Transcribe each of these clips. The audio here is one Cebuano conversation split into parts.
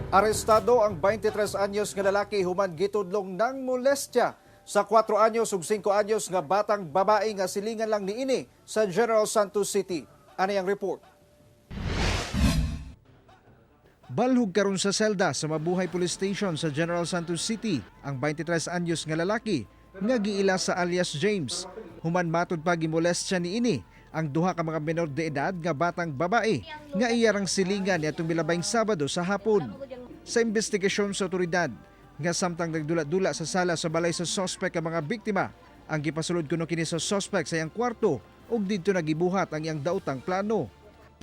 Arestado ang 23 anyos nga lalaki human gitudlong ng molestya sa 4 anyos ug 5 anyos nga batang babae nga silingan lang niini sa General Santos City. Ani ang report. Balhug karon sa selda sa Mabuhay Police Station sa General Santos City ang 23 anyos nga lalaki nga giila sa alias James. Human matud pa gimolestya niini ang duha ka mga menor de edad nga batang babae nga iyarang silingan niadtong milabayng Sabado sa hapon. Sa investigasyon sa otoridad nga samtang nagdula-dula sa sala sa balay sa sospek ang mga biktima, ang gipasulod kuno kini sa sospek sa iyang kwarto ug didto nagibuhat ang iyang daotang plano.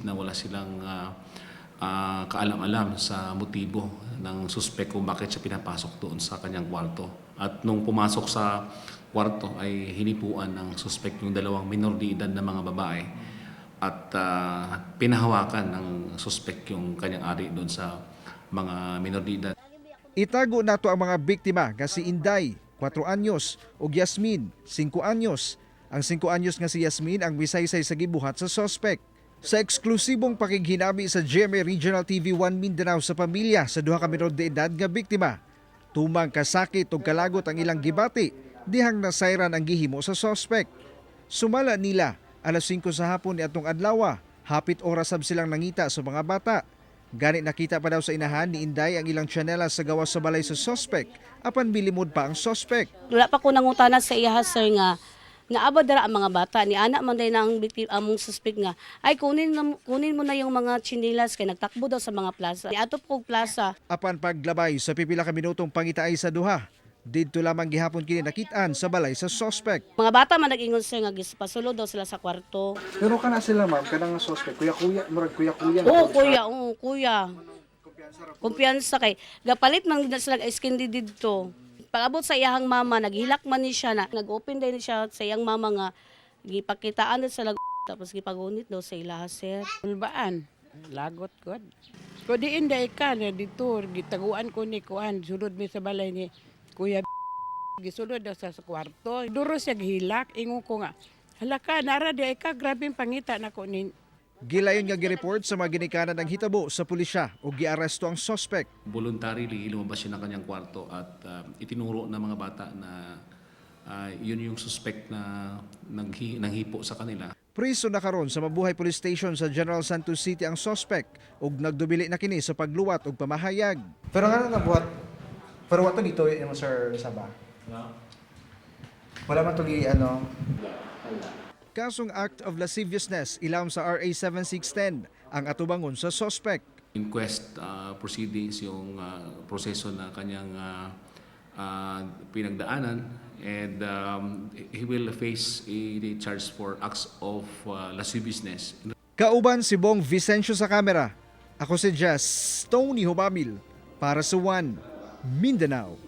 Na wala silang kaalam-alam sa motibo ng suspek kung bakit siya pinapasok doon sa kanyang kwarto. At nung pumasok sa kwarto ay hinipuan ng suspek yung dalawang minor de edad na mga babae at pinahawakan ng suspek yung kanyang ari doon sa mga minor de edad. Itago nato ang mga biktima nga si Inday, 4 anyos, ug Yasmin, 5 anyos. Ang 5 anyos nga si Yasmin ang misaysay sa gibuhat sa sospek. Sa eksklusibong pakighinami sa GMA Regional TV 1 Mindanao sa pamilya sa duha ka menor de edad nga biktima, tumang kasakit ug kalagot ang ilang gibati dihang nasayran ang gihimo sa sospek. Sumala nila, alas 5 sa hapon niadtong adlaw, hapit oras sab silang nangita sa mga bata. Gani nakita pa daw sa inahan ni Inday ang ilang tsinelas sa gawas sa balay sa sospek, apan milimod pa ang sospek. Wala pa ko nangutana sa iya, sir, nga naaba dara ang mga bata ni anak man day na ang among suspect nga ay kunin mo na yung mga tsinilas kay nagtakbo daw sa mga plaza. Niadto po kog plaza. Apan paglabay sa pipila ka minutong pangitaay sa duha, didto lamang gihapon kini nakitaan sa balay sa sospek. Mga bata man nag-ingon, sir, nga gipasulod daw sila sa kwarto. Pero kana sila, ma'am, kanang suspect, kuya-kuya, murag kuya-kuya. Oo, kuya, oo, kuya. Kumpiyansa kay gapalit man gud sila ice candy didto. Pag-abot sa iyahang mama, naghilak man ni siya na nag-open din siya sa iyang mama nga gipakitaan na sila tapos gipagunit daw sa ilaha, sir. Ulbaan, lagot god. Ko diin day ka na dito gitaguan ko ni kuan sulod mi sa balay ni Kuya, gisulod daw sa kwarto. Duro siya gihilak, ingon ko nga, "Hala ka, nara di ay ka, grabe ang pangita nako ni." Gilayon nga gireport sa mga ginikanan ang hitabo sa pulisya ug giaresto ang sospek. Voluntarily lumabas siya ng kanyang kwarto at itinuro ng mga bata na yun yung suspect na nanghipo sa kanila. Priso na karon sa Mabuhay Police Station sa General Santos City ang sospek ug nagdubili na kini sa pagluwat ug pamahayag. Pero nga nabuhat, pero wato dito yung sir Saba. Wala man to gi ano, Kasong act of lasciviousness ilawom sa RA 7610 ang atubangon sa sospek. Inquest proceedings yung proseso na kanyang pinagdaanan and he will face a charge for acts of lasciviousness. Kauban si Bong Vicencio sa kamera. Ako si Jess Tony Hubamil para sa One Mindanao.